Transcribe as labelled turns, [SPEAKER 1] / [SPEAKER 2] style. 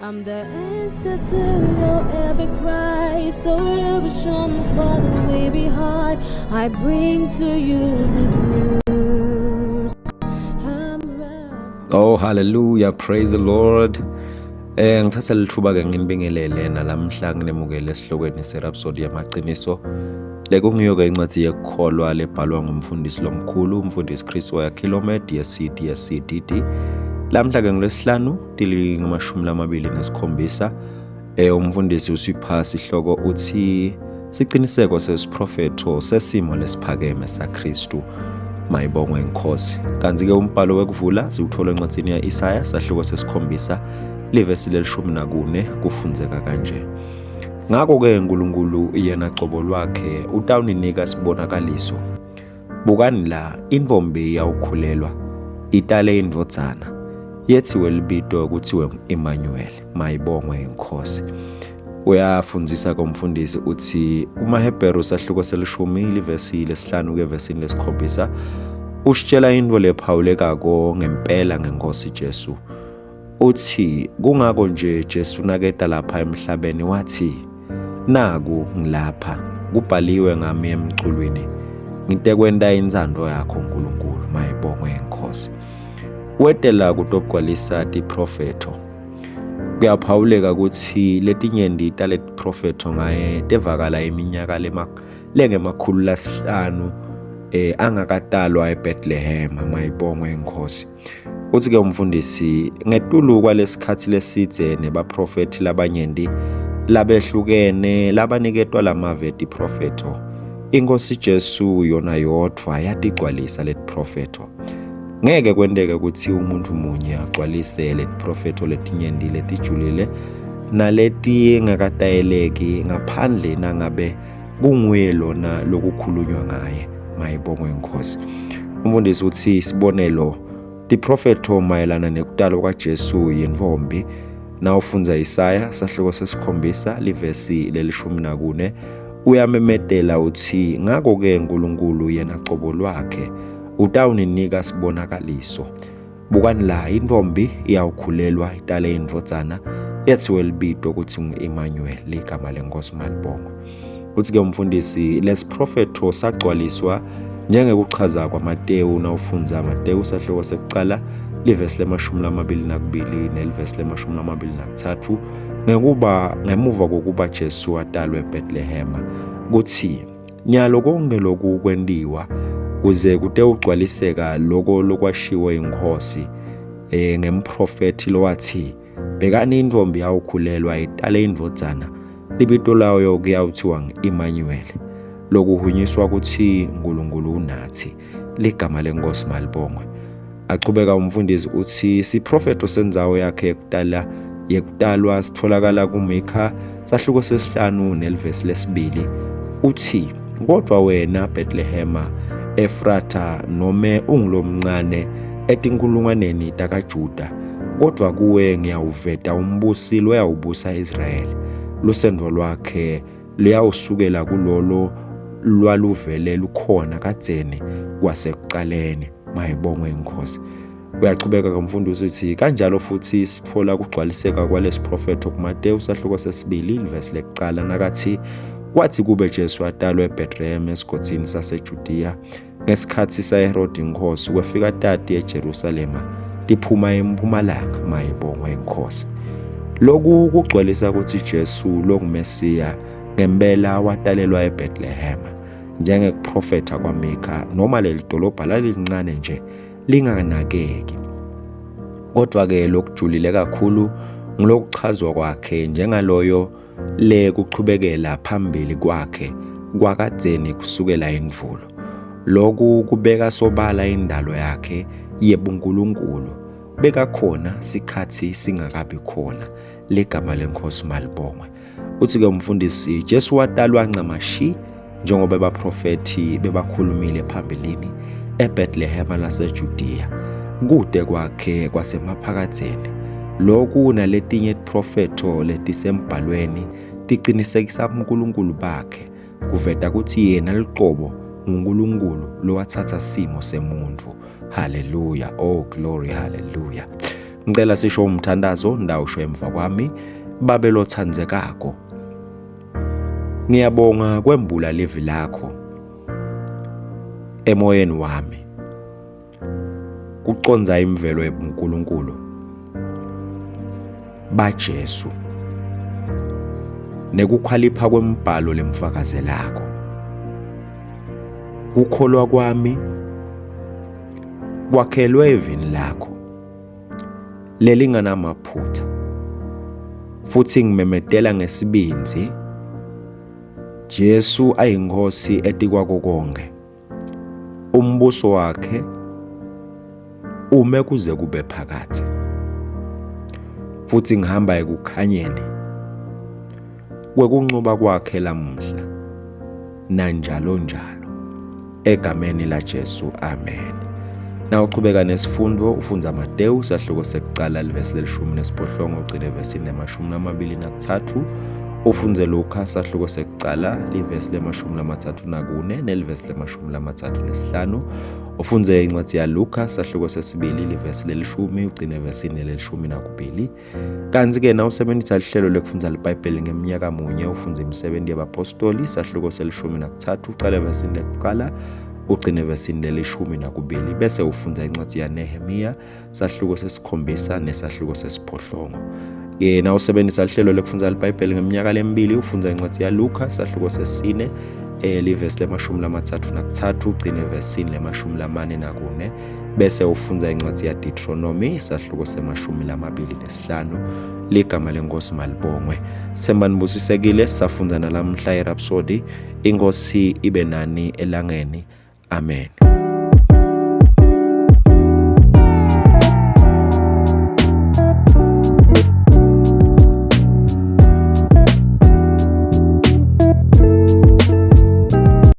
[SPEAKER 1] I'm the answer to your every cry, solution for the weary heart. I bring to you good news. I'm wrapped.
[SPEAKER 2] Oh, hallelujah, praise the Lord. Ngithatha lethuba ke nginibingelele nalamhla nginemukele esihlokweni seRhapsody yamaqiniso. Lekungiyo ke incwadi yekukholwa lebhalwa ngumfundisi lomkhulu, umfundisi Chris Oyakhilome, DSC DSC DD. Lamhla ke ngolwesihlanu tili 27. Umfundisi usipha sihloko uthi siqiniseko sesiprofetho sesimo lesiphakeme saKristu. Mayibongwe inkosi. Kanti ke umbhalo wekuvula siwuthola encwadini ya-Isaya sahluko 7 livesi 14 kufundzeka kanje. Ngakho-ke uNkulunkulu yena cobo lwakhe utawuninika sibonakaliso. Bukani la, intfombi iyawukhulelwa, itale indvodzana, yethiwe libito kuthiwe ngu-Emmanuel. Mayibongwe inkosi. Uyafundzisa komfundisi uthi kumaHebheru sahluko 10 livesi 5 kuya evesini 7 usitshela into lephawulekako ngempela ngenkosi Jesu. Uthi kungako nje Jesu naketa lapha emhlabeni wathi, naku ngilapha, kubhaliwe ngami emculwini, ngitekwenta intsandvo yakho Nkulunkulu. Mayibongwe inkosi. Wetela kutogcwalisa tiprofetho. Kuyaphawuleka ukuthi letinyenti taletiprofetho ngaye tevakala iminyaka lengemakhulu 5 angakatalwa eBethlehem. Mayibongwe inkosi. Uthi ke umfundisi ngetulu kwalesikhathi lesidze nebaprofethi labanyenti labehlukene labaniketwa lamave etiprofetho, inkosi Jesu yona yodvwa yatigcwalisa letiprofetho. Ngeke kwenteke ukuthi umuntu munye agcwalise letiprofetho letinyenti letijulile naletingakatayeleki ngaphandle nangabe kunguye lona lokukhulunywa ngaye. Mayibongwe inkosi. Umfundisi uthi isibonelo tiprofetho mayelana nekutalwa kwaJesu yintfombi. Nawufundza Isaya sahluko 7 livesi 14 uyamemetela uthi ngakho-ke uNkulunkulu yena cobo lwakhe utawuninika sibonakaliso. Bukani la, intfombi iyawukhulelwa itale indvodzana yethiwe libito ukuthi ngu-Emmanuel, ligama lenkosi malibongwe. Uthi ke umfundisi lesiprofetho sagcwaliswa njengekuchaza kwaMatewu nawufundza Matewu sahluko 1 livesi 22 nelivesi 23 ngekuba ngemuva kokuba Jesu atalwe eBethlehema kuthi nyalo konke lokhu kwentiwa kuze kutewugcwaliseka loko lokwashiwo inkosi ngemprofethi lowathi bhekani intfombi yawukhulelwa itale indvodzana libito layo kuyawuthiwa ngu-Emmanuel, lokuhunyiswa kutsi uNkulunkulu unathi. Ligama lenkosi malibongwe. Achubeka umfundisi uthi siprofetho sendzawo yakhe yekutalwa sitholakala kuMikha sahluko 5 nelivesi 2. Uthi kodwa wena Bethlehema Efratha nome ungulomncane etinkulungwaneni takaJuda, kodwa kuwe ngiyawuveta umbusi loyawubusa Israyeli, lusendvo lwakhe luyawusukela kulolo lwaluvele lukhona kadzeni kwasekucaleni. Mayibongwe inkosi. Uyachubeka kamfundisi uthi kanjalo futhi sitfola kugcwaliseka kwalesiprofetho kuMateyu sahluko 2 livesi 1 nakathi kwathi kube Jesu atalwe eBethlehem esigodzini saseJudiya ngesikhathi saHerodi inkosi, kwefika tati eJerusalema tiphuma empumalanga. Mayibongwe inkosi. Lokhu kugcwalisa ukuthi Jesu longuMesiya ngempela watalelwa eBethlehem njengekuprofetha kwaMikha, noma leli dolobha lalincane nje linganakeki. Kodwa ke lokujulile kakhulu ngulokuchazwa kwakhe njengaloyo le kuchubekela phambili kwakhe kwakadzeni kusukela endvulo. Lokhu kubeka sobala indalo yakhe yebuNkulunkulu, bekakhona sikhathi singakabi khona. Ligama lenkosi malibongwe. Uthi ke umfundisi Jesu watalwa ncamashi njengoba abaprofethi bebakhulumile phambilini eBethlehem laseJudiya, kude kwakhe kwasemaphakadzeni. Lokhu naletinye tiprofetho letisembhalweni ticinisekisa uNkulunkulu bakhe, kuveta ukuthi yena luqobo nguNkulunkulu lowathatha simo semuntu. Hallelujah, oh glory, hallelujah. Ngicela sisho umthandazo ndawusho emva kwami. Babe lothandzekako, ngiyabonga kwembula livi lakho emoyeni wami, kucondza imvelo yebuNkulunkulu baJesu nekukhalipha kwembhalo lemfakazelako. Kukholwa kwami kwakhelwe evini lakho lelinganamaphutha, futhi ngimemetela ngesibindzi Jesu ayinkosi etikwako konke. Umbuso wakhe ume kuze kube phakadze, futhi ngihamba ekukhanyeni kwekuncoba kwakhe lamuhla nanjalo njalo, egameni laJesu, amen. Na uchubeka nesifundo ufundza Matewu sahluko sekucala livesi lelishumi nesiphohlongo ugcine evesini lemashumi lamabili nakutsatfu. Ufundze Luka sahluko sekucala livesi lemashumi lamathathu nakune nelivesi lemashumi lamathathu nesihlanu. Ufundze incwadzi yaLuka sahluko sesibili livesi lelishumi ugcine evesini lelishumi nakubili. Kanti-ke nawusebenzisa lihlelo lekufundza liBhayibheli ngeminyaka munye, ufundza Imisebenti Yebapostoli sahluko selishumi nakutsatfu ucale evesini lekucala ugcine evesini lelishumi nakubili, bese ufundza incwadzi yaNehemiya sahluko sesikhombisa nesahluko sesiphohlongo. Yena usebenzisa lihlelo lekufundza liBhayibheli ngeminyaka lemibili, ufundza incwadzi yaLuka sahluko sesine livesi lemashumi lamathathu nakutsatfu ugcine evesini lemashumi lamane nakune, bese ufundza incwadzi yaDeuteronomy sahluko semashumi lamabili nesihlanu. Ligama lenkosi malibongwe. Semba nibusisekile. Safundza nalamhla iRhapsody. Inkosi ibe nani elangeni. Amen.